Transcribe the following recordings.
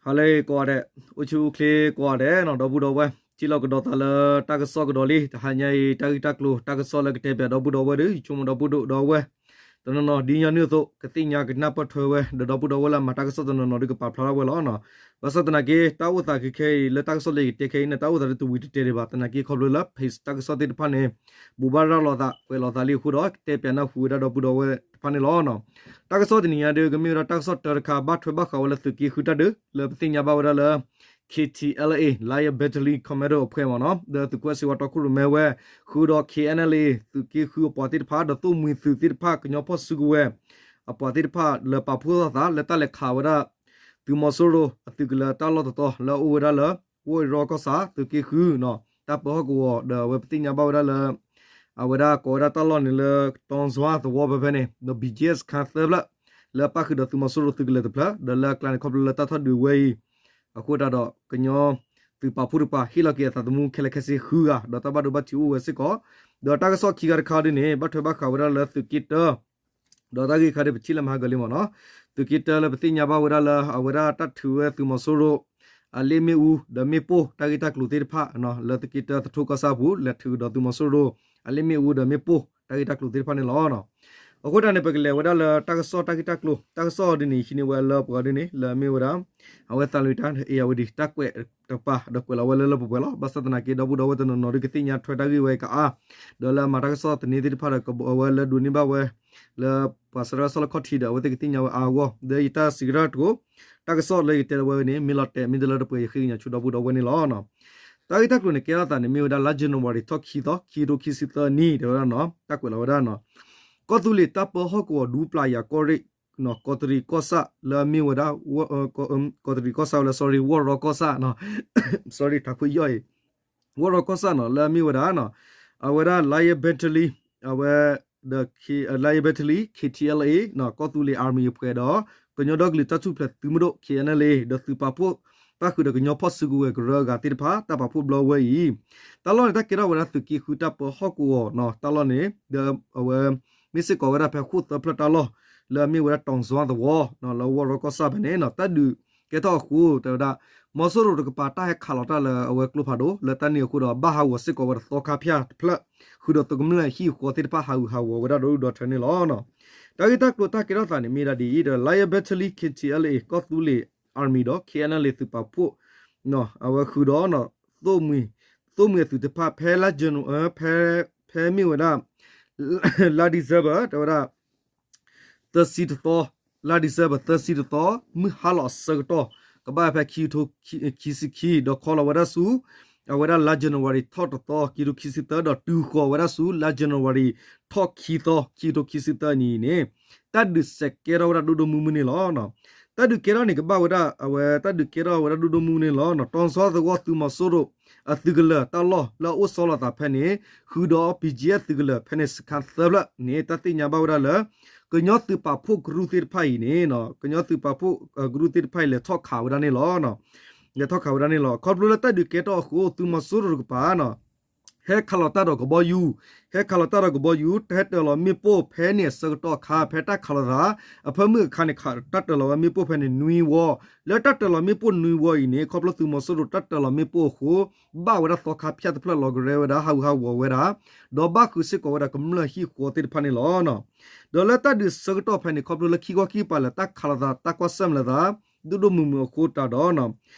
ဟါလၢကိးဂၤဒဲး, အိၣ်ဆူၣ်အိၣ်ချ့ကိးဂၤဒဲးနီၤ ဒီပုၢ်ဒီဝဲၢ်, ထံၣ်လိာ်ကဒီးသးလၢတၢ်ကစီၣ်ကဒီးလံ. တဟါညါအံၤ တၢ်ဂ့ၢ်တၢ်ကျိၤ တၢ်ကစီၣ်လၢကတဲပၠးဒီပုၢ်ဒီဝဲၢ်ဒီး ယဆိကမိၣ်ဒီပုၢ်ဒီဝဲၢ် တနီၤနီၤဒ်ညီနုၢ်အသိး ကသ့ၣ်ညါကနၢ်ပၢၢ်ထွဲဝဲ ဒီးဒီပုၢ်ဒီဝဲၢ်လၢအမၤတၢ်ကစီၣ်တနီၤနီၤဒီးကပာ်ဖျါထီၣ်ဝဲလီၤ. ဘၣ်ဆၣ်သနာ်က့ တၢ်အိၣ်သးခဲခဲအံၤ လၢတၢ်ကစီၣ်လၢယကတဲခဲအံၤန့ၣ် တၢ်အိၣ်သးဒ်တဝံၤတတဲဒံးဘၣ်. သနာ်က့ခီဖျိလၢ page တၢ်ကစီၣ်သ့ၣ်တဖၣ်န့ၣ် ဘိးဘၣ်ရၤလီၤသး ကွဲးလီၤသးလံအဃိဒီး ကတဲပၠးနၢ်ဟူဝဲဒၣ်ဒီပုၢ်ဒီဝဲၢ်တဖၣ်န့ၣ်လီၤ. တၢ်ကစီၣ်တနံၤညါဒီး ကမ့ၢ်ဝဲဒၣ်တၢ်ကစီၣ်တၢတခါ ဘၣ်ထွဲဘၣ်ဃးဝဲလၢသုးက့ဃုတၢ်ဒုး လၢပသ့ၣ်ညါဘၣ်ဝဲဒၣ်လၢ KTLA Lion Battalion Commando အဖှဲမ့ၢ်နီၤ ဒီးသုးခိၣ်စ့ဝါတီခိၣ်ရိၣ်မဲဝဲ ဃုာ်ဒီး KNLA သုးက့ဃုအပှၤသ့ၣ်တဖၣ် ဒီးသိၣ်မှံၤသုးသ့ၣ်တဖၣ် ကညီဖီၣ်စုကဝဲၤ အပှၤသ့ၣ်တဖၣ် လၢပာ်ဖှိၣ်ထီၣ်သး လၢတၢ်လဲၤခးဝဲဒၣ် သုးမီၤစိရိၤအသုးကလၢၤတၢ်လီၢ်တတီၤ လၢအအိၣ်ဝဲဒၣ်လၢ ဝီၢ်အံၤရီကီၢ်ဆၣ် သုးက့ဃုနီၤ တၢ်ပၢဟီၣ်ကဝီၤ ဒီးအဝဲပသ့ၣ်ညါဘၣ်ဝဲဒၣ်လၢ အဝဲဒၣ်ကိးဝဲဒၣ်တၢ်လီၢ်န့ၣ်လၢ တီၢ်စွါသဝီဖဲဖဲန့ၣ် ဒီး ဘီကၠ့စခါသၢဖျၢၣ် လၢအပၣ်ဃုာ်ဒီးသုးမီၤစိရိၤသုးကလၢၤတဖျၢၣ် ဒီးလၢအကျါန့ၣ်ခီဖျိလၢတၢ်ထီၣ်ဒုးဝဲအံၤ အဃိသတးဒီး ကညီသုးပာ်ဖှိၣ်တကပၤ ဟ့ၣ်လီၤက့ၤအသးသမူခဲလၢာ်ခဲဆ့ဃုဂၤ ဒီးတၢ်ဘၣ်ဒိဘၣ်ထံးအိၣ်ဝဲစ့ၢ်ကီး ဒီးတၢ်ကစီၣ်ခံဂၤတခါဒ်န့ၣ် ဘၣ်ထွဲဘၣ်ဃးဝဲဒၣ်လၢသုးက့တၢ ဒီးတၢ်ဂ့ၢ်ခါဒ်ပထံၣ်လၢမဟါကလံမ့ၢ်နီၤ သုးက့တၢလၢပသ့ၣ်ညါဘၣ်ဝဲဒၣ်လၢ အဝဲဒၣ်တၢ်ထုးဝဲသုးမီၤစိရိၤ အလ့ၣ်မ့ၣ်အူ ဒီးမ့ၣ်ပိၢ်တၢ်ဂ့ၢ်တၢ်ကျိၤသ့ၣ်တဖၣ် လၢသုးက့တၢသထူကီၢ်ဆၣ်ပူၤ လဲၤထုးဒီးသုးမီၤစိရိၤ အလ့ၣ်မ့ၣ်အူဒီးမ့ၣ်ပိၢ်တၢ်ဂ့ၢ်တၢ်ကျိၤသ့ၣ်တဖၣ်န့ၣ်လီၤ. အဃိသတးန့ၣ် ပကလဲၤဝဲဒၣ်လၢတၢ်ကစီၣ်တၢ်ဂ့ၢ်တၢ်ကျိၤ တၢ်ကစီၣ်ဒ်န့ၣ် ဟံးန့ၢ်ဝဲလၢပှၤဒ်န့ၣ် လၢအမ့ၢ်ဝဲဒၣ် အဝဲသးလွံၢ်တၢ် ဧရာဝတီ တၢ်ကွဲးတကပၤ ဒီးကွဲးလီၤဝဲလၢလၢပှဲၤပှဲၤလီၤ. ဘၣ်ဆၣ်သနာ်က့ ဒီပုၢ်ဒီဝဲၢ်တနီၤနီၤဒီးကသ့ၣ်ညါထွဲတၢ်ဂ့ၢ်ဝဲအံၤကအါ ဒီးလၢအမၤတၢ်ကစီၣ်သန့သ့ၣ်တဖၣ်ဒီး ကဘၣ်ဝဲလၢဒိးန့ၢ်ဘၣ်ဝဲ လၢပှၤဆှၢတၢ်ကစီၣ်လၢခီၣ်ထံးဒီး အဝဲသ့ၣ်ကသ့ၣ်ညါဝဲအါအဂီၢ် ဒီးယတၢ်စံးကတၢၢ်တကိး တၢ်ကစီၣ်လၢယတဲဝဲန့ၣ် မ့ၢ်လီၤတဲာ် မ့ၢ်တလၢတပှဲၤ ယဃ့ကညးဆူဒီပုၢ်ဒီဝဲၢ်န့ၣ်လီၤ. တၢ်ဂ့ၢ်တၢ်ကျိၤန့ၣ် ကဲထီၣ်သးန့ၣ် မ့ၢ်ဝဲဒၣ်လါ January ထီၣ်ခံသီ ခံကထိခံဆံသၢနံၣ် တဲဝဲဒၣ်နီၤ တၢ်ကွဲးလီၤဝဲဒၣ်နီၤ ကီၢ်သူလ့ၤတၢ်ပၢဟီၣ်ကဝီၤဒူပျၢ်ယၤကီၢ်ရ့ၣ် ကီးတရံးကီၢ်ဆၣ်လၢအမ့ၢ်ဝဲဒၣ် ကီးတရံးကီၢ်ဆၣ်ဝဲလၢ sorry ဝီၢ်ရီကီၢ်ဆၣ် sorry ထးခိၣ်ယီၢ်အံၤ ဝီၢ်ရီကီၢ်ဆၣ်နီၤ လၢအမ့ၢ်ဝဲဒၣ် အဝဲဒၣ် Lion Battalion အဝဲ ဒီး Lion Battalion KTLA ကီၢ်သူလ့ၤ Army အဖှဲဒီး ကညီဒီကလုာ်တၢ်ထူၣ်ဖျဲးသုးမုၢ်ဒိၣ် KNLA ဒီးသုးပာ်ဖှိၣ် ပၣ်ဃုာ်ဒီးကညီဖီၣ်စုကဝဲၤကရၢအဂၤသ့ၣ်တဖၣ် တၢ်ပာ်ဖှိၣ်ဘျီဝဲအံၤ တၢ်လီၢ်န့ၣ် တၢ်ကဲထီၣ်ဝဲဒၣ်သုးက့ဃုတၢ်ပၢဟီၣ်ကဝီၤနီၤ တၢ်လီၢ်န့ၣ် ဒီးအဝဲ မ့ၢ်စ့ၢ်ကီးဝဲဒၣ်ဖဲဃိၣ်သၢဖျၢၣ်တၢ်လီၢ် လၢအမ့ၢ်ဝဲဒၣ်တီၢ်စွါသဝီ လၢဝီၢ်ရီကီၢ်ဆၣ်ဖဲန့ၣ် တၢ်ဒုးကဲထီၣ်အဃိ တဲဝဲဒၣ် မီၤစိရိၤတကပၤတၢ်ဟဲခးလီၤတၢ်လၢအဝဲကျိဖးဒိၣ် လၢတၢ်န့ၣ်အဃိဒီး ဘၣ်ဟးဂီၤစ့ၢ်ကီးဝဲဒီးသီခါဖၠၣ်တဖျၢၣ် ဃုာ်ဒီးသုးကမျၢၢ်ဟံၣ်ဃီသ့ၣ်တဖၣ်ဟးဂူာ်ဟးဂီၤဝဲဒၣ်ဒီဒူၣ်ဒီထၢန့ၣ်လီၤ. တၢ်ဂ့ၢ်တၢ်ကျိၤတၢ်ကဲထီၣ်သးန့ၣ်မ့ၢ်ဒၣ်ဒ်အံၤဒီး Lion Battalion KTLA ကီၢ်သူလ့ၤ Army ဒီး KNLA သုးပာ်ဖှိၣ် အဝဲဃုာ်ဒီး သိၣ်မှံၤ သိၣ်မှံၤအသုးတဖၣ် ဖဲလါ ဖဲ ဖဲမ့ၢ်ဝဲဒၣ် လါ December တဲဝဲဒၣ် သၢဆံတသီ လါ December သၢဆံတသီ မုၢ်ဟါလီၤအဆၢကတီၢ် ကဘၣ်ဖဲခံကထိခံဆံခံ ဒီးခီလီၤဝဲဒၣ်ဆူ အဝဲဒၣ်လါ January ထီၣ်တသီ ခံကထိခံဆံသၢ ဒီးတုၤဃီၤဝဲဒၣ်ဆူလါ January ထီၣ်ခံသီ ခံကထိခံဆံသၢအနံၤန့ၣ် တၢ်ဒုးစဲးကဲထီၣ်ဝဲဒၣ်ဒိၣ်ဒိၣ်မုၢ်မုၢ်န့ၣ်လီၤ. တၢ်ဒုးကဲထီၣ်န့ၣ် ကဘၣ်ဝဲဒၣ် အဝဲတၢ်ဒုးကဲထီၣ်ဝဲဒၣ်ဒိၣ်ဒိၣ်မုၢ်မုၢ်န့ၣ်လီၤ. တီၢ်စီသဝီသုးမီၤစိရိၤ အသုးကလၢၤတၢ်လီၢ်လၢအအိၣ်ဆီလီၤသးဖဲန့ၣ် ဃုာ်ဒီး ပီၣ်ကၠ့ သုးကလၢၤဖဲန့ၣ် စခါသၢဖျၢၣ်န့ၣ် တၢ်သ့ၣ်ညါဘၣ်ဝဲဒၣ်လၢ ကညီသုးပာ်ဖှိၣ်ကရူၢ်သ့ၣ်တဖၣ်အံၤန့ၣ် ကညီသုးပာ်ဖှိၣ်ကရူၢ်သ့ၣ်တဖၣ်အံၤ လဲၤထီၣ်ခးဝဲဒၣ်န့ၣ်လီၤ. လဲၤထီၣ်ခးဝဲဒၣ်န့ၣ်လီၤ. ခီဖျိလၢတၢ်ဒုးကဲထီၣ်အဃိ သုးမီၤစိရိၤတကပၤ ဟဲခးလီၤတၢ်ဒီးကဘီယူၤ ဟဲခးလီၤတၢ်ဒီးကဘီယူၤ တဟဲတၢၤလီၤမ့ၣ်ပိၢ်ဖဲန့ၣ်အဆၢကတီၢ်အခါ ဖဲတၢ်ခးလီၤသး အဖၢမုၢ်အခါန့ၣ် တၢ်တၢၤလီၤဝဲမ့ၣ်ပိၢ်ဖဲန့ၣ်နွံဝီ လၢတၢ်တၢၤလီၤမ့ၣ်ပိၢ်နွံဝီအံၤန့ၣ် ခီဖျိသုးမီၤစိရိၤတၢ်တၢၤလီၤမ့ၣ်ပိၢ်အဃိ ဘၣ်ဝဲဒၣ်သီခါဖၠၣ်တဖျၢၣ်လီၤကရဲဝဲဒၣ် ဟးဂူာ်ဟးဂီၤဝဲဒၣ် ဒီးဘၣ်ဃုာ်စ့ၢ်ကီးဝဲဒၣ်ကမျၢၢ်ဟံၣ်ဃီသ့ၣ်တဖၣ်န့ၣ်လီၤ. ဒီးလၢတၢ်ဒုးဆၢကတီၢ်ဖဲန့ၣ် ခီဖျိလၢခံခီခံကပၤလၢတၢ်ခးလီၤသး တၢ်ကွၢ်ဆၢၣ်မဲာ်လီၤသး ဒိၣ်ဒိၣ်မုၢ်မုၢ်အဃိတးဒီး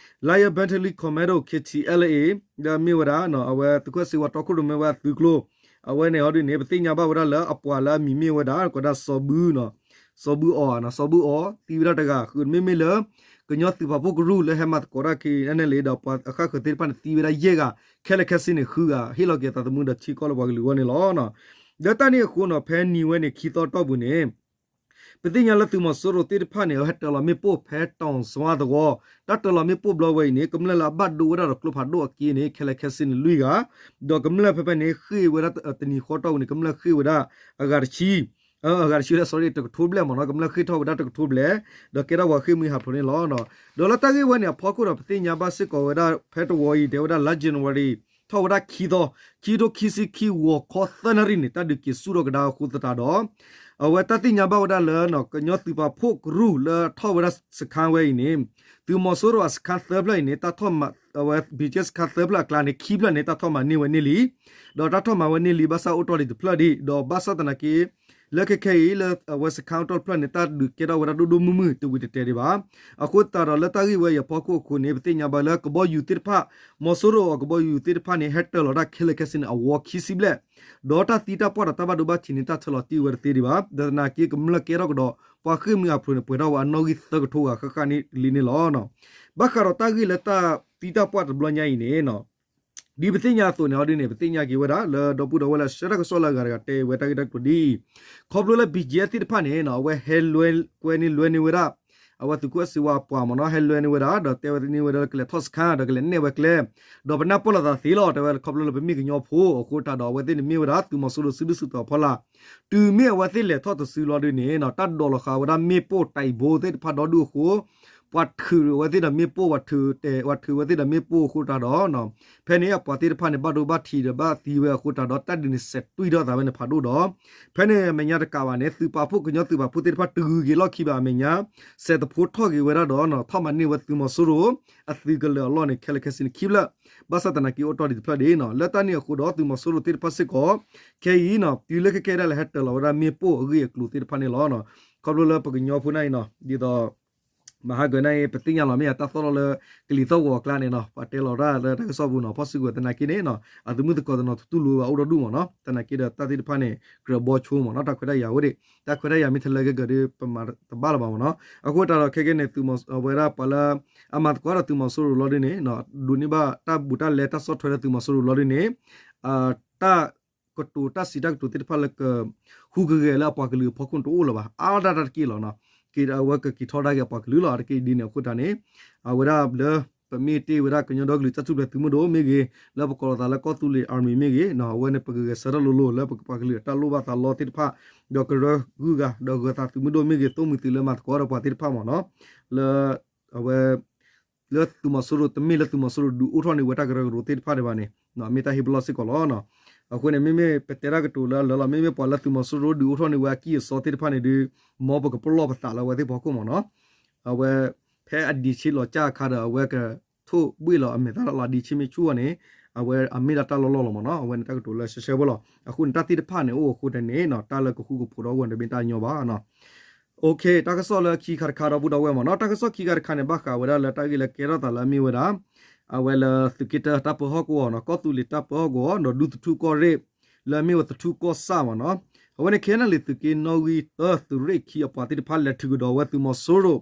Lion Battalion Commando KTLA လၢအမ့ၢ်ဝဲဒၣ် အဝဲသုးခိၣ်စ့ဝါတီခိၣ်ရိၣ်မဲဝဲအသုးကျိၤ အဝဲန့ၣ်ဟီဒ်န့ၣ် ပသ့ၣ်ညါဘၣ်ဝဲဒၣ်လၢအပှၤလၢအမံၤမ့ၢ်ဝဲဒၣ် ကိးဒၣ်စီၤဘူၣ် စီၤဘူၣ်အီၤ စီၤဘူၣ်အီၤ သံဝဲဒၣ်တဂၤ ဃုာ်မ့မ့ၢ်လၢ ကညီသုးပာ်ဖှိၣ်ကရူၢ်လၢဟဲမၤသကိးတၢ် KNLA ဒီးပှၤအဃၣ်ဃၢၤသ့ၣ်တဖၣ်န့ၣ် သံဝဲဒၣ်ယဲၢ်ဂၤ ခဲလၢာ်ခဲဆ့န့ၣ် ဃုဂၤ ဟ့ၣ်လီၤက့ၤသးသမူဒီးထံကီၢ်လၢပှၤကလုာ်အဂီၢ်န့ၣ်လီၤ. ဒီးတၢ်န့ၣ်အဃိနီၤ ဖဲနံၤဝဲန့ၣ် ခံသီတီၢ်ပူၤန့ၣ် ပသ့ၣ်ညါလၢသုးမီၤစိရိၤသ့ၣ်တဖၣ်န့ၣ် အဝဲဟဲတၢၤလီၤမ့ၣ်ပိၢ်ဖဲတီၢ်စွါသဝီ တၢ်တၢၤလီၤမ့ၣ်ပိၢ်ဘျီဝဲအံၤန့ၣ် ကမျၢၢ်လၢအဘၣ်ဒိဝဲဒၣ်ဒီးကျိဖးဒိၣ်အက့န့ၣ် ခဲလၢာ်ခဲဆ့န့ၣ်လွံၢ်ဂၤ ဒီးကမျၢၢ်ဖဲဖဲန့ၣ် ဃ့ၢ်ဝဲဒၣ်တနံၤဃီတီၢ်ပူၤန့ၣ် ကမျၢၢ်ဃ့ၢ်ဝဲဒၣ် အဂၤတဆံ အဂၤတဆံ sorry တကထိဘျဲၣ်မ့ၢ်နီၤ ကမျၢၢ်ဃ့ၢ်ထီၣ်ဝဲဒၣ်တကထိဘျဲၣ် ဒီးကဲထီၣ်ပှၤဃ့ၢ်မှံဟးဖျိးန့ၣ်လီၤ. ဒီးလၢတၢ်ဂ့ၢ်ဝဲန့ၣ်အဖီခိၣ်ဒီး ပသ့ၣ်ညါဘၣ်စ့ၢ်ကီးဝဲဒၣ်ဖဲတဝီအံၤ တဲဝဲဒၣ်လါ January ထီၣ်ဝဲဒၣ်ခံသီ, ခံကထိခံဆံခံ ဂီၤခီသၢနၣ်ရံၣ်န့ၣ် တၢ်ဒုးက့ၤဆူၣ်ထီၣ်ကဒါအဃိသတးဒီး အဝဲတၢ်သ့ၣ်ညါဘၣ်ဝဲဒၣ်လၢ ကညီသုးပာ်ဖှိၣ်ကရူၢ်လၢထီၣ်ဝဲဒၣ်စခန်းဝဲအံၤန့ၣ် သုးမီၤစိရိၤအစခန်းသၢဖျၢၣ်အံၤန့ၣ် တၢ်ထီၣ်မၤ အဝဲ ဘီကဲစခန်းသၢဖျၢၣ်အကျါန့ၣ် ခံဖျၢၣ်န့ၣ် တၢ်ထီၣ်မၤန့ၢ်ဝဲန့ၢ်လံ, ဒီးတၢ်ထီၣ်မၤဝဲန့ၢ်လံ ဘၣ်ဆၣ်အိၣ်တ့ၢ်လံတဖျၢၣ်ဒံး ဒီးဘၣ်ဆၣ်သနာ်က့ လၢခဲခဲအံၤ လၢအဝဲစခန်းအိၣ်တ့ၢ်တဖျၢၣ်န့ၣ် တၢ်ဒုးကဲထီၣ်ဝဲဒၣ်ဒိၣ်ဒိၣ်မုၢ်မုၢ် တဝံၤတတဲာ်ဒံးဘၣ်. အဃိသတးဒီးလၢတၢ်ဂ့ၢ်ဝဲအံၤအဖီခိၣ်အဃိန့ၣ် ပသ့ၣ်ညါဘၣ်လၢကဘီယူၤသ့ၣ်တဖၣ် မီၤစိရိၤအကဘီယူၤသ့ၣ်တဖၣ်န့ၣ် ဟဲတၢၤလီၤတၢ်ခဲလၢာ်ခဲဆ့န့ၣ် အဝီခံဆံဘျဲၣ်, ဒီးတၢ်သံတၢ်ပှၢ်ဒီးတၢ်ဘၣ်ဒိဘၣ်ထံးန့ၣ် တၢ်ထၢလီၤတံၢ်ဝဲတသ့ဒံးဘၣ်. ဒီးသနာ်က့ကမျၢၢ်ကဲထီၣ်ကဒီး ပှၤဃ့ၢ်မှံဟးဖျိးန့ၣ် ပှဲၤထီၣ်ဝဲအနီၣ်ဂံၢ်သၢကထိဂၤဃၣ်ဃၣ်န့ၣ်လံန့ၣ်လီၤ. ဘၣ်ဃးဒီးတၢ်ဂ့ၢ်လၢတၢ်သံတၢ်ပှၢ်တဘျီညါအံၤန့ၣ် ဒ်ပသ့ၣ်ညါအသိးန့ၣ် အီၤဒ်န့ၣ် ပသ့ၣ်ညါက့ၤဝဲဒၣ်လၢဒီပုၢ်ဒီဝဲၢ်လၢဆှၢတၢ်ကစီၣ်လၢအဂၤတဂၤတဲဝဲတၢ်ဂ့ၢ်တၢ်ကျိၤဒ်အံၤ, ခီဖျိလၢ ဘီကဲ သ့ၣ်တဖၣ်န့ၣ် အဝဲဟဲကွဲန့ၢ်လွဲန့ၢ်ဝဲဒၣ် အဝဲသုးခိၣ်စ့ဝါအပှၤမ့ၢ်နီၤ ဟဲလွဲန့ၢ်ဝဲဒၣ် ဒီးတဲဝဲန့ၢ်ဝဲဒၣ်လၢကလဲၤထီၣ်စခန်း ဒီးကလဲၤနဲၣ်ဝဲကျဲ, ဒီးပနၢ်ပၢၢ်လိာ်သးသ့လီၤ တဲဝဲခီဖျိလၢပမ့ၢ်ကညီဖိအဃိတးဒီး အဝဲသ့ၣ်န့ၣ်မ့ၢ်ဝဲဒၣ်သုးမီၤစိရိၤစုဒုၣ်စုတီၤအဖီလာ်, တုၤမ့ၢ်အဝဲသ့ၣ်လဲၤထီၣ်တစုလီၤဒ်န့ၣ် တၢ်ဒိးလီၤဃာ်ဝဲဒၣ်မ့ၣ်ပိၢ်တၢ်အံၤဘိသ့ၣ်တဖၣ်ဒီဒူၣ်အဃိ ပှၤထုးအဝဲသ့ၣ်ဒီးမ့ၣ်ပိၢ် ပှၤထုးတဲ ပှၤထုးအဝဲသ့ၣ်ဒီးမ့ၣ်ပိၢ်အဃိတးဒီး ဖဲန့ၣ်အပှၤသ့ၣ်တဖၣ်န့ၣ် ဘၣ်ဒိဘၣ်ထံးဒီးဘၣ်သံဝဲအဃိတးဒီး တၢ်ဒုးန့ၣ်စဲးတွံၢ်ထီၣ်သးဝဲန့ၣ်ဖးဒိၣ်ဒီး ဖဲန့ၣ်အမဲာ်ညါတကးဘၣ်န့ၣ် သုးပာ်ဖှိၣ်ကညီသုးပာ်ဖှိၣ်သ့ၣ်တဖၣ်တဂုၤက့ၤလီၢ်ခံဘၣ်အမဲာ်ညါ စဲးသဖှိထီၣ်က့ၤဝဲဒၣ်ဒီး ထီၣ်မၤန့ၢ်ဝဲသုးမီၤစိရိၤ အသုးကလၢၤအလီၢ်န့ၣ် ခဲလၢာ်ခဲဆ့န့ၣ်ခံဖျၢၣ်, ဘၣ်ဆၣ်သနာ်က့အိၣ်တ့ၢ်လံတဖျၢၣ်ဒ်နီၤ လၢတၢ်န့ၣ်အဃိဒီးသုးမီၤစိရိၤသ့ၣ်တဖၣ်စ့ၢ်ကီး ခဲအံၤနီၤ တုၤလၢခဲခဲဒၣ်လဲာ်ဟဲတၢၤလီၤဝဲဒၣ်မ့ၣ်ပိၢ်အဂ့ၢ်အကျိၤသ့ၣ်တဖၣ်န့ၣ်လီၤ. ခီဖျိလၢပကညီဖိန့ၣ်အံၤနီၤ ဒ်သိး မဟါကၢၤန့ၣ် ပသ့ၣ်ညါလီၤမ့ၢ်ယါတၢ်သီၣ်လီၤလၢ ကလံၤသီၣ်ဂီၤအကျါန့ၣ်နီၤ ပှၤတဲလီၤတၢ်လၢတၢ်ကစီၣ်ပူၤနီၤ ဖီၣ်စုကဝဲၤသနာ်က့န့ၣ်နီၤ အသုးမုၢ်သကိးတနီၤတတူၢ်လိာ်ဝဲဘၣ်အိၣ်ဒီဒူၣ်မ့ၢ်နီၤ သနာ်က့ဒီးတၢ်သ့ၣ်တဖၣ်န့ၣ် ကြၢးဘီဆိမ့ၢ်နီၤ တၢ်ခွဲးတၢ်ယာ်အိၣ်ဒံး တၢ်ခွဲးတၢ်ယာ်မ့ၢ်ထဲလၢအဂ့ၤကၢၤဒီး ပမၤတဘၣ်လၢၤဘၣ်မ့ၢ်နီၤ အဃိတးဒီးခဲကဲန့ၣ် သုးမီၤအဝဲဒၣ်ပှၤလၢ အမၤသကိးဒီးသုးမီၤစိရိၤလီၤဒ်န့ၣ် ဒိးန့ၢ်ဘၣ်တၢ်ဘူးတၢ်လဲတၢ်ဆီၣ်ထွဲလၢသုးမီၤစိရိၤလီၤဒ်န့ၣ် တၢ် ကတိၤတၢ်စံးတၢ်ကတိၤသ့ၣ်တဖၣ်လၢက ဟူးကဂဲၤလၢအပှၤကလုာ်အဖီခိၣ်တအိၣ်လၢၤဘၣ် အါဒၣ်တၢ်တက့ၢ်လီၤနီၤ က့ၤအဝဲကက့ၤထီဒါက့ၤအပှၤကလုာ်လီၤ တက့ၢ်ဒ်န့ၣ်အဃိတၢ်န့ၣ် အဝဲဒၣ်လၢ ပမ့ၢ်တ့ၢ်ဝဲဒၣ်ကညီဒီကလုာ်တၢ်ထူၣ်ဖျဲးသုးမုၢ်ဒိၣ်မ့ၢ်ဂ့ၤ လၢပကိးလီၤသးလၢကီၢ်သူလ့ၤ army မ့ၢ်ဂ့ၤ အဝဲန့ၣ်ပကဂဲၤဆၢထၢၣ်လိၤလိၤလၢပပှၤကလုာ်အတၢ်လိၣ်ဘၣ်သးလီသ့ၣ်တဖၣ် ဒီးကရၢဂုာ်ဂၤ ဒီးဂၢၤသးသုးမုၢ်ဒိၣ်မ့ၢ်ဂ့ၤ သိၣ်မှံၤသုးလၢမၤသကိးဒီးပှၤသ့ၣ်တဖၣ်မ့ၢ်နီၤ လၢ အဝဲ လၢသုးမီၤစိရိၤတမ့ၢ်လၢသုးမီၤစိရိၤဒုးအိၣ်ထီၣ်န့ၢ်ဝဲတၢ်ကရၢကရိသ့ၣ်တဖၣ်ဒံးဘၣ်န့ၣ် မ့ၢ်တၢ်ဟ့ၣ်ပလီၢ်စ့ၢ်ကီးလီၤ. အဃိန့ၣ် မ့မ့ၢ်ပတဲတၢ်ကတိၤလၢအလၢလီၤ မ့မ့ၢ်ပှၤလၢသုးမီၤစိရိၤဒုးအိၣ်ထီၣ်န့ၢ်ဝဲအကံၢ်အစီသ့ၣ်တဖၣ်န့ၣ်ဒုး မ်ပကပလီၢ်ပသးလၢအဝဲသ့ၣ်ဖီခိၣ်မ့ၢ်နီၤ အဝဲ ဖဲအဒံးဆ့လီၤကၢ်အခါဒီး အဝဲကထိၣ်ဘှ့ၣ်လီၤအမဲာ်သၣ်လီၤ အဒံးဆ့မ့ၢ်ဆူၣ်အီၤန့ၣ် အဝဲအမ့ၢ်ဒၣ်တၢ်လီၢ်လီၢ်လီၤမ့ၢ်နီၤ အဝဲန့ၣ်တၢ်ကတိၤလၢရှဲရှဲဖိလီၤ. အဃိန့ၣ် တၢ်သ့ၣ်တဖၣ်န့ၣ်အိၣ်အဃိတၢ်န့ၣ် တၢ်လၢကဃူကဖိးဒီးအဝဲန့ၣ်တမ့ၢ်တၢ်ညီဘၣ် တၢ်ကစီၣ်လၢခံခါတခါဒီပုၢ်ဒီဝဲၢ်မ့ၢ်နီၤ တၢ်ကစီၣ်ခံခါတခါန့ၣ် ဘၣ်ဃးဝဲဒၣ်လၢတၢ်ဂ့ၢ်လၢကဲထီၣ်သးလၢအမ့ၢ်ဝဲဒၣ် အဝဲလၢသုးက့တၢတၢ်ပၢဟီၣ်ကဝီၤနီၤ ကီၢ်သူလ့ၤတၢ်ပၢဟီၣ်ကဝီၤ ဒီးဒူသထူၣ်ကီၢ်ရ့ၣ် လၢအမ့ၢ်ဝဲသထူၣ်ကီၢ်ဆၣ်မ့ၢ်နီၤ အဝဲန့ၣ် ခဲနလံၤ သုးက့နီၣ်ဂံၢ်တၢ သုးရ့ၣ်ခံအပှၤသ့ၣ်တဖၣ်လဲၤထုးကဒီးဝဲသုးမီၤစိရိၤ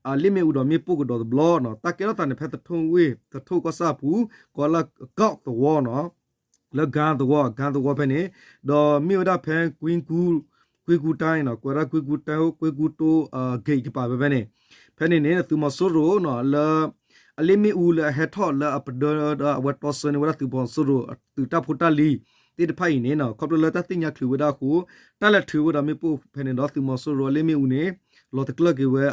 အလ့ၣ်မ့ၣ်အူဒီးမ့ၣ်ပိၢ်ကဒီးတဘျီနီၤ တၢ်ကဲထီၣ်သးန့ၣ် ဖဲသထူၣ်ဝ့ၢ် သထူၣ်ကီၢ်ဆၣ်အပူၤ ကိးလၢကီၢ်သဝီနီၤ လၢကါသဝီ ကါသဝီဖဲန့ၣ် ဒီးမ့ၢ်ဝဲဒၣ်ဖဲ ကွ့ကူ ကွ့ကူတၢ်န့ၣ်နီၤ ကွဲးဒၣ်ကွ့ကူတၢ် ကွ့ကူတိ gate ကပၤဖဲဖဲန့ၣ် ဖဲန့ၣ်န့ၣ် သုးမီၤစိရိၤနီၤ လၢ အလ့ၣ်မ့ၣ်အူလၢအဟဲထီၣ်လၢအပဒၢဒီးအဝဲတီဆၢန့ၢ်ဝဲဒၣ်သုးမီၤစိရိၤအသုးတၢ်ဖိတၢ်လံၤသ့ၣ်တဖၣ်အံၤန့ၣ်နီၤ ခီဖျိလၢတၢ်သ့ၣ်ညါချုးဝဲဒၣ်အဃိ တၢ်လဲၤထုးဝဲဒီးမ့ၣ်ပိၢ်ဖဲန့ၣ်ဒီးသုးမီၤစိရိၤအလ့ၣ်မ့ၣ်အူန့ၣ် လီၤတကျၢၢ်က့ၤဝဲ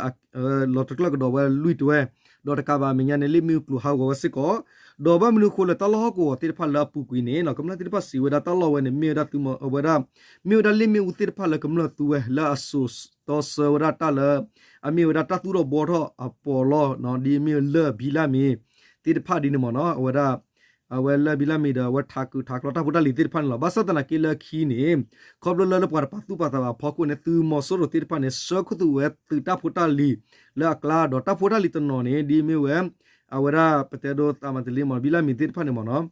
လီၤတကျၢၢ်ကဒီးဝဲလွံၢ်တွဲ ဒီးတကးဘၣ်အမဲာ်ညါန့ၣ် လ့ၣ်မ့ၣ်အူကျိၤဟးဂီၤဝဲစ့ၢ်ကီး ဒီးဘၣ်မနုၤအဃိလၢတၢ်လီၢ်ဟီၣ်ကဝီၤသ့ၣ်တဖၣ်လၢအပူၤကွံာ်န့ၣ်နီၤ ကမျၢၢ်သ့ၣ်တဖၣ်စံးဝဲဒၣ်တၢ်လီၢ်ဝဲန့ၣ် မ့ၢ်ဝဲဒၣ်သုးမီၤ အဝဲဒၣ် မ့ၢ်ဝဲဒၣ်လ့ၣ်မ့ၣ်အူသ့ၣ်တဖၣ်လၢကမျၢၢ်သူဝဲလၢအစိာ်တီဆၢဝဲဒၣ်တၢ်လၢ အမ့ၢ်ဝဲဒၣ်တၢ်သူၣ်ထီၣ်ဘှီထီၣ်အပီးလီၢ်နီၤ ဒ်မ့ၢ်လၢၢ်ဘံလၢ်မ့ၤသ့ၣ်တဖၣ်ဒ်န့ၣ်မ့ၢ်နီၤ အဝဲဒၣ် အဝဲလၢၢ်ဘံလၢ်မ့ၤဒီးအဝဲထးကုာ်ထးကျီတၢ်ဖိတၢ်လံၤသ့ၣ်တဖၣ်န့ၣ်လီၤ. ဘၣ်ဆၣ်သနာ်က့လၢခံန့ၣ် ခီဖျိလၢလၢပှၤတပာ်သူၣ်ပာ်သးဘၣ်အဖီခိၣ်န့ၣ် သုးမီၤစိရိၤသ့ၣ်တဖၣ်န့ၣ် ဆှၢခိၣ်သူၣ်ဝဲသုးတၢ်ဖိတၢ်လံၤလၢအကျါ ဒီးတၢ်ဖိတၢ်လံၤတနီၤန့ၣ် ဒ်မ့ၢ်ဝဲ အဝဲဒၣ်ပတဲဒိသးမၤတလ့မ့ၢ် ဘံလၢ်မ့ၤသ့ၣ်တဖၣ်န့ၣ်မ့ၢ်နီၤ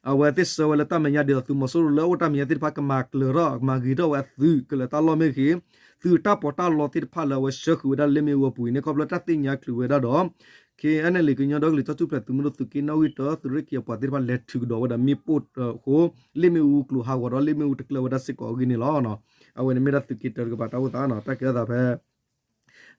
အဝဲသ့ၣ်ဆှၢဝဲလၢတၢ်မဲာ်ညါဒ်သိးသုးမီၤစိရိၤလၢအိၣ်တၢ်မဲာ်ညါသ့ၣ်တဖၣ် ကမၤကျၢၤထီၣ် ကမၤဂ့ၤထီၣ်ဝဲအသုးကလၢၤတၢ်လီၢ်မ့ၢ်ဂ့ၤ သုးတၢ်ပီးတၢ်လီသ့ၣ်တဖၣ်လၢအဝဲဆှၢဃုာ်ဝဲဒၣ်လၢမ့ၣ်အူအပူၤအံၤန့ၣ် ခီဖျိတၢ်သ့ၣ်ညါချုးဝဲဒၣ်ဒီး KNLA ကညီဒီကလုာ်တၢ်ထူၣ်ဖျဲးသုးမုၢ်ဒိၣ်သုးက့နီၣ်ဂံၢ်တၢ သုးရ့ၣ်ခံအပှၤသ့ၣ်တဖၣ် လဲၤထုးကဒီးဝဲဒၣ်မ့ၣ်ပိၢ်အဃိ လ့ၣ်မ့ၣ်အူကျိၤဟးဂီၤဒီးလ့ၣ်မ့ၣ်အူတကျၢၢ်ဝဲဒၣ်စ့ၢ်ကီးအဂ့ၢ်န့ၣ်လီၤ. အဝဲန့ၣ်မ့ၢ်ဒၣ်သုးက့တၢတကပၤတၢ်အိၣ်သးနီၤ တၢ်ကဲထီၣ်သးဖဲ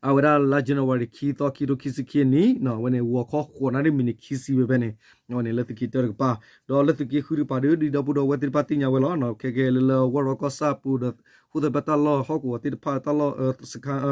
အဝဲဒၣ်လါ January ခံသီ ခံကထိခံဆံခံအနံၣ် အဝဲန့ၣ် ဂီၤခီဃိးနၣ်ရံၣ်မံးနံးခံဆံဝဲဖဲန့ၣ် အဝဲန့ၣ်လၢသုးက့တၢတကပၤ ဒီးလၢသုးက့ဃုတကပၤဒီး ဒ်ဒီပုၢ်ဒီဝဲၢ်သ့ၣ်တဖၣ်သ့ၣ်ညါဝဲလီၤ. ခဲကဲလၢလၢဝီၢ်ရီကီၢ်ဆၣ်အပူၤဒီး ဃိသတးဖဲတၢ်လီၢ်ဟီၣ်ကဝီၤသ့ၣ်တဖၣ် တၢ်လီၢ် စခန်း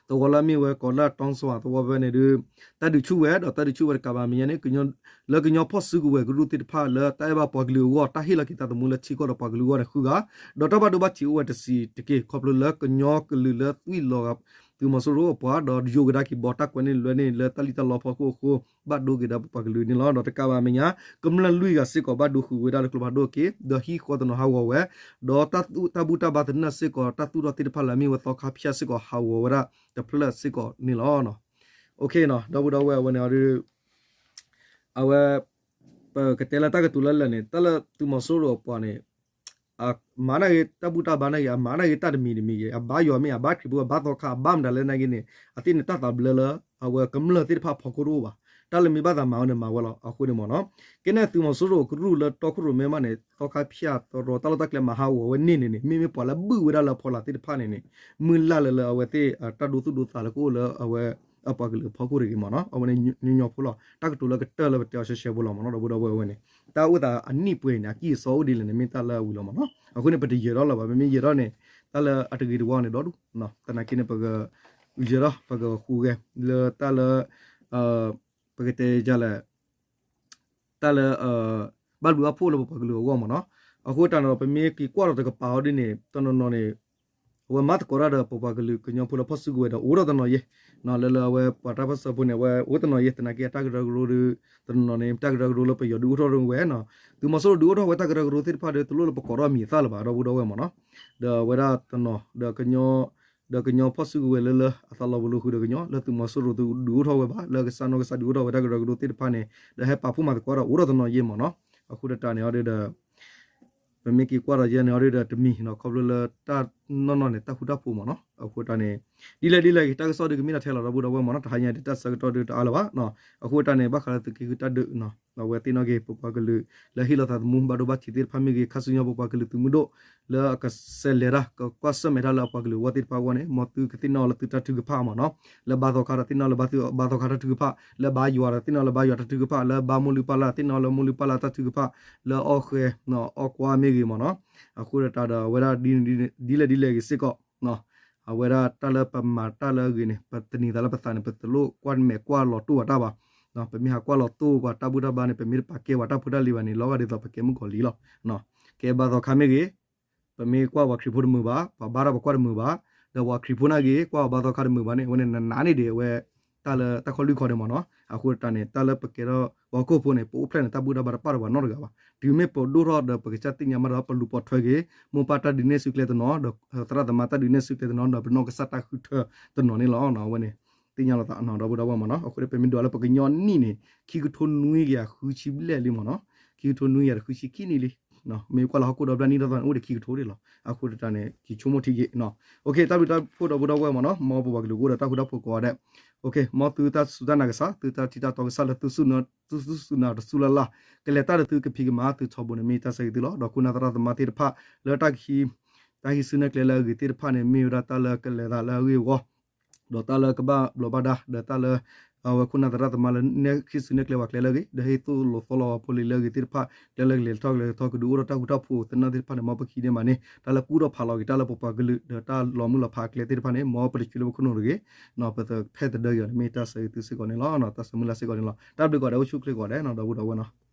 သဝီလၢအမ့ၢ်ဝဲကိးလၢတီစှၤသဝီဖဲန့ၣ်ဒီး တၢ်ဒုးဆူၣ်ဝဲ ဒီးတၢ်ဒုးဆူၣ်ဝဲတကးဘၣ်မဲာ်ညါန့ၣ် လၢကညီဖီၣ်စုကဝဲၤကရူၢ်သ့ၣ်တဖၣ်လၢတၢ်အဲၣ်ဘၣ်ပှၤကလုာ်အဂီၢ် တၢ်ဟ့ၣ်လီၤက့ၤတၢ်သမူလၢထံကီၢ်ဒီးပှၤကလုာ်အဂီၢ်န့ၣ်ဃုဂၤ, ဒီးတၢ်ဘၣ်ဒိဘၣ်ထံးအိၣ်ဝဲတဆံးတက့ၢ် ခီဖျိလၢကညီကလုာ်လၢသွံၣ်လီၤဂာ် သုးမီၤစိရိၤအပှၤ ဒီးယိာ်ကဒါက့ၤဘီတၢ်ကွဲးန့ၢ်လွဲန့ၢ်လၢတၢ်လံၣ်တၢ်လီဖီခိၣ်အဃိ ဘၣ်ဒိက့ၤဒီးပှၤကလုာ်န့ၣ်လီၤ. ဒီးတကးဘၣ်မဲာ်ညါ ကမျၢၢ်လွံၢ်ဂၤစ့ၢ်ကီးဘၣ်ဒိဃုာ်ဝဲဒၣ်လၢကျိဖးဒိၣ်အက့ၢ် ဒီးဟံၣ်ဃီတနီၤဟးဂီၤဝဲ ဒီးတၢ်ဘူၣ်တၢ်ဘါသနၢၣ်စ့ၢ်ကီး တၢ်သူၣ်ထီၣ်သ့ၣ်တဖၣ်လၢအမ့ၢ်ဝဲသီခါဖၠၣ်စ့ၢ်ကီးဟးဂီၤဝဲဒၣ်တဖျၢၣ်စ့ၢ်ကီးန့ၣ်လီၤ. ဒီပုၢ်ဒီဝဲၢ်အဝဲန့ၣ်ဒီး အဝဲ ပကတဲလၢတၢ်ကတိၤလၢလၢာ်န့ၣ် တၢ်လၢသုးမီၤစိရိၤအပှၤန့ၣ် မၤန့ၢ်ဂ့ၤတၢ်ဘူၣ်တၢ်ဘါန့ၣ်ဂ့ၤ အမၤန့ၢ်ဂ့ၤတၢ်တမံၤတမံၤဂ့ၤ အဘါယွၤမ့ၢ် အဘါခရံာ်ဖိ အဘါသီခါ အဘါမတၤလဲၣ်န့ၣ်ဂ့ၤန့ၣ် အသ့ၣ်န့ၣ်တၢ်သးဘျၢလၢ အဝဲကမျၢၢ်သ့ၣ်တဖၣ်ဖီခိၣ်တအိၣ်ဘၣ်. တၢ်လၢမ့ၢ်ဘၣ်သးမၤဝဲန့ၣ်မၤဝဲလီၤ. အဃိန့ၣ်မ့ၢ်နီၤ ကဲန့ၣ်သုးမီၤစိရိၤကရူၢ်လၢတီခိၣ်ရိၣ်မဲမးန့ၣ် သီခါဖၠၣ်သရီတၢ်လီၢ်တၢ်ကျဲမၤဟးဂီၤဝဲန့ၣ်န့ၣ်န့ၣ် မ့မ့ၢ်ပှၤလၢဘုၣ်ဝဲဒၣ်လၢအဖီလာ်သ့ၣ်တဖၣ်န့ၣ်န့ၣ် မုၢ်လၢ်လၢလၢအဝဲသ့ၣ်တၢ်ဒိသူၣ်ဒိသးလၢကအိၣ်လၢအဝဲ အပှၤကလုာ်အဖီခိၣ်တဂ့ၤမ့ၢ်နီၤ အဝဲန့ၣ်ညီညီဖိလီၤ. တၢ်ကတိၤလၢကတၢၢ်လၢပတဲအီၤရှဲရှဲဖိလီၤမ့ၢ်နီၤ ဒီပုၢ်ဒီဝဲၢ်အဝဲန့ၣ် တၢ်အိၣ်သးအနံၣ်ပှဲၤအံၤန့ၣ် အကံၢ်အစီအိၣ်ဒ်လဲၣ်န့ၣ် မ့ၢ်တၢ်လၢအဝံၤလီၤမ့ၢ်နီၤ အဃိန့ၣ် ပတယၢၤထီၣ်လၢၤဘၣ် ပမ့ၢ်ယၢၤထီၣ်န့ၣ် တၢ်လၢအတဂ့ၤတဝါန့ၣ်ဒီဒူၣ် သနာ်က့န့ၣ် ပက ယၢၤထီၣ် ပကဃုဂဲၤ လၢတၢ်လၢ ပကတဲယလဲၣ် တၢ်လၢ ဘၣ်ဘျုးဘၣ်ဖှိၣ်လၢပပှၤကလုာ်အဂီၢ်မ့ၢ်နီၤ အဃိတၢ်န့ၣ်ဒီး ပမ့ၢ်က့ၤကွၢ်ဒီးတကပၤအီၤဒ်န့ၣ် တနီၤနီၤန့ၣ် အဝဲမၤသကိးတၢ်ဒီးပပှၤကလုာ်ကညီဖိလၢဖီၣ်စုကဝဲၤဒီးအိၣ်ထီၣ်တနီၤယဲၢ် လၢလၢအဝဲပှၤတၢ်ပၢၢ်ဆၢဖိန့ၣ် အဝဲအိၣ်တနီၤယဲၢ် သနာ်က့အတၢ်ကရၢကရိဒီး တနီၤနီၤန့ၣ် တၢ်ကရၢကရိလၢပယီၤဒုးအိၣ်ထီၣ်ဝဲနီၤ သုးမီၤစိရိၤဒုးအိၣ်ထီၣ်ဝဲတၢ်ကရၢကရိသ့ၣ်တဖၣ်ဒီး တလိၣ်လၢပကိးထီၣ်မံၤအသၣ်လၢၤဘၣ် ဒီပုၢ်ဒီဝဲၢ်မ့ၢ်နီၤ ဒီးအဝဲဒၣ်တနီၤ ဒီးကညီ ဒီးကညီဖီၣ်စုကဝဲၤလၢလၢအသးလီၤပလိာ်ဃုာ်ဒီးကညီ လၢသုးမီၤစိရိၤဒုးအိၣ်ထီၣ်ဝဲဘၣ် လၢကစၢ်နီၢ်ကစၢ်ဒုးအိၣ်ထီၣ်ဝဲတၢ်ကရၢကရိသ့ၣ်တဖၣ်န့ၣ် ဒီးဟဲပာ်ဖှိၣ်မၤသကိးဒီးအိၣ်ထီၣ်တနီၤယဲၢ်မ့ၢ်နီၤ အဃိတၢ်န့ၣ်အီၤဒီး ပမ့ၢ်က့ၤကွၢ်ဒီးယဲၢ်န့ၣ်အီၤဒီးတမံၤနီၤ ခီဖျိလၢတၢ်နီၢ်နီၢ်န့ၣ် တၢ်ဃူတၢ်ဖိးမ့ၢ်နီၤ အဃိတၢ်န့ၣ် ဒ်လဲၣ်ဒ်လဲၣ်ဂ့ၤ တၢ်ကစီၣ်ဒီးကမ့ၢ်တၢ်ထဲလီၤ ဒီပုၢ်ဒီဝဲၢ်မ့ၢ်နီၤ တဟါညါဒ်တၢ်ဆၢကတီၢ်ဒီးတအါလၢၤဘၣ် အဃိတၢ်န့ၣ် ဘၣ်ဃးလၢသုးက့ဃုတၢ်ဒုး အဝဲသ့ၣ်နီၣ်ဂ့ၤ ပပှၤကလုာ် လၢဟ့ၣ်လီၤသးသမူ ဘၣ်ဒိဘၣ်ထံးသ့ၣ်တဖၣ်မ့ၢ်ဂ့ၤ ခါဆူညါပပှၤကလုာ်သုးမုၢ်ဒိၣ် လၢအကဆဲးလဲၤတၢ် ကကွၢ်ဆၢၣ်မဲာ်တၢ်လၢအပှၤကလုာ်အဂီၢ်သ့ၣ်တဖၣ်အဂီၢ်န့ၣ် မ်သုကသ့ၣ်နီၣ်လၢသုတၢ်ထုကဖၣ်မ့ၢ်နီၤ လၢဘါသီခါဒီးသ့ၣ်နီၣ်လၢဘါသီခါတၢ်ထုကဖၣ် လၢဘါယွၤဒီးသ့ၣ်နီၣ်လၢဘါယွၤတၢ်ထုကဖၣ် လၢဘါမိၢ်လုၢ်ပၢ်လၢ်သ့ၣ်နီၣ်လၢမိၢ်လုၢ်ပၢ်လၢ်တၢ်ထုကဖၣ် လၢအီၣ်ဃဲ အီၣ်ကွါမ့ၢ်ဂ့ၤမ့ၢ်နီၤ အဃိဒီးတၢ်ဒီးအဝဲဒၣ် ဒ်လဲၣ်ဒ်လဲၣ်ဂ့ၤစ့ၢ်ကီး အဝဲဒၣ်တၢ်လၢပမၤတၢ်လၢအဂ့ၤန့ၣ် ပသန့ၤသးလၢပသးန့ၣ် ပတလိၣ်ကွၢ်မဲာ်ကွၢ်လီၤတိၢ်ဘၣ်တၢ်ဘၣ်. ပမ့ၢ်ဟးကွၢ်လီၤတိၢ်ပှၤတၢ်ဘူၣ်တၢ်ဘါန့ၣ် ပမ့ၢ်တပာ်ကဲပှၤတၢ်ဖိတၢ်လံၤဘၣ်န့ၣ် လီၤဂာ်ဒ်သိးပကဲမုၣ်ကီၤလံၤလီၤ. ကဲဘါသီခါမ့ၢ်ဂ့ၤ, ပမ့ၢ်ကွၢ်ပှၤခရံာ်ဖိတမုာ်ဘၣ်, ပှၤဘါတၢ်ပကွၢ်တမုာ်ဘၣ်, ဒီးပှၤခရံာ်ဖိနာ်က့ၤ ကွၢ်ပှၤဘါသီခါတမုာ်ဘၣ်န့ၣ် အဝဲန့ၣ်နးနးန့ၣ်ဒီး အဝဲတၢ်လၢတၢ်ခီၣ်လွံၢ်ခီန့ၣ်မ့ၢ်နီၤ. အဃိတၢ်န့ၣ် တၢ်လၢပကဲထီၣ်ပှၤဟီၣ်ခိၣ်ဖိန့ၣ် ပအိၣ်ဖျဲၣ်န့ၣ် တၢ်ဘူၣ်တၢ်ဘါတပာ်ဒီးပှၤနီတဂၤဘၣ်. တုၤမ့ၢ်ပဒိၣ်ထီၣ်ဒီးပကစၢ်သ့ၣ်ညါဘၣ်ဒီး ပလူၤပိာ်ထွဲက့ၤ မိၢ်ပၢ်တၢ်ဒုးနဲၣ်စုကျဲတနီၤ ဒီးသရၣ်သမါတၢ်ဒုးနဲၣ်စုကျဲတနီၤ ဒီးပနီၢ်ကစၢ်တၢ်ဃုထၢတနီၤန့ၣ်လီၤ. အဝဲန့ၣ် သ့ၣ်ညါလိာ်သး ဒီပုၢ်ဒီဝဲၢ်မ့ၢ်နီၤ. အဃိန့ၣ် ပမ့ၢ်ဒွးလၢပကညီနံၣ်န့ၣ် ခံကထိနွံကယၤဃုဆံဘျဲၣ်လံမ့ၢ်နီၤ. ခံကထိနွံကယၤဒီးဃုဆံခံနံၣ်လံ. မ့ၢ်ကွၢ်လၢဟီၣ်ခိၣ်ဒီဘ့ၣ်နံၣ်ထီၣ်သီန့ၣ် အိၣ်ဒီးခံကထိဒၣ်လီၤ. အဃိတၢ်န့ၣ် က့ၤဆိကမိၣ်ထံက့ၤ တၢ်ဘျုးတၢ်ဖှိၣ်ဒီပုၢ်ဒီဝဲၢ်မ့ၢ်နီၤ. မ်ပပှၤကလုာ်ကအိၣ်ဒီးတၢ်ဃူတၢ်ဖိးကိးဂၤဒဲး. မ်သုတၢ်စူၢ်တၢ်နာ်ကစၢ်, သုတၢ်ထံၣ်တၢ်တီကစၢ်လၢသု သုစူၢ်နာ်တစူၢ်လၢ်လၢ် ကလဲၤတၢ်ဒီးသုကဖံးကမၤသုထီဘိန့ၣ် မ့ၢ်တၢ်ဆၢဂ့ၤသုလီၤ. ဒီးခိၣ်နၢ်သရၣ်သမါသ့ၣ်တဖၣ် လၢတၢ်ကဟံး တၢ်ဟံးစုနဲၣ်ကျဲလၢအဂ့ၤသ့ၣ်တဖၣ်န့ၣ် မ့ၢ်ဝဲဒၣ်တၢ်လၢကလဲၤသးလၢအဂ့ၢ်အဝီ ဒီးတၢ်လၢကဘၣ်ဘျီးဘၣ်ဒါ ဒီးတၢ်လၢ အဝဲခိၣ်နၢ်သရၣ်သမါလၢဟံးစုနဲၣ်ကျဲပှၤကျဲလၢအဂ့ၤ ဒီးဟ့ၣ်သိၣ်လိသီလီၤပှၤဖိလံၤလၢအဂ့ၤသ့ၣ်တဖၣ် ကျဲလၢကလဲၤထီၣ်ကလဲၤထီၣ် ကဒုးအိၣ်ထီၣ်တၢ်ဃူတၢ်ဖိးသနၢၣ်သ့ၣ်တဖၣ်န့ၣ် မ်ပကဟံးန့ၢ်မးန့ၣ် တၢ်လၢကူၣ်ထီၣ်ဖးလီၤက့ၤတၢ်လၢပပှၤကလုာ် ဒီးတၢ်လီၤမုၢ်လီၤဖးအကျဲသ့ၣ်တဖၣ်န့ၣ် မ်ပတဆူးလၢပခိၣ်နူာ်တဂ့ၤ. ပသဖဲသဒၢက့ၤအီၤန့ၣ် မ့ၢ်တၢ်ဆၢဂ့ၤသုစ့ၢ်ကီးန့ၣ်လီၤ. တၢ်ဆၢမုၢ်လၢ်စ့ၢ်ကီးန့ၣ်လီၤ. တၢ်ဘျုးကိးဂၤဒဲး အိၣ်ဆူၣ်ချ့ကိးဂၤဒဲး ဒီပုၢ်ဒီဝဲၢ်နီၤ.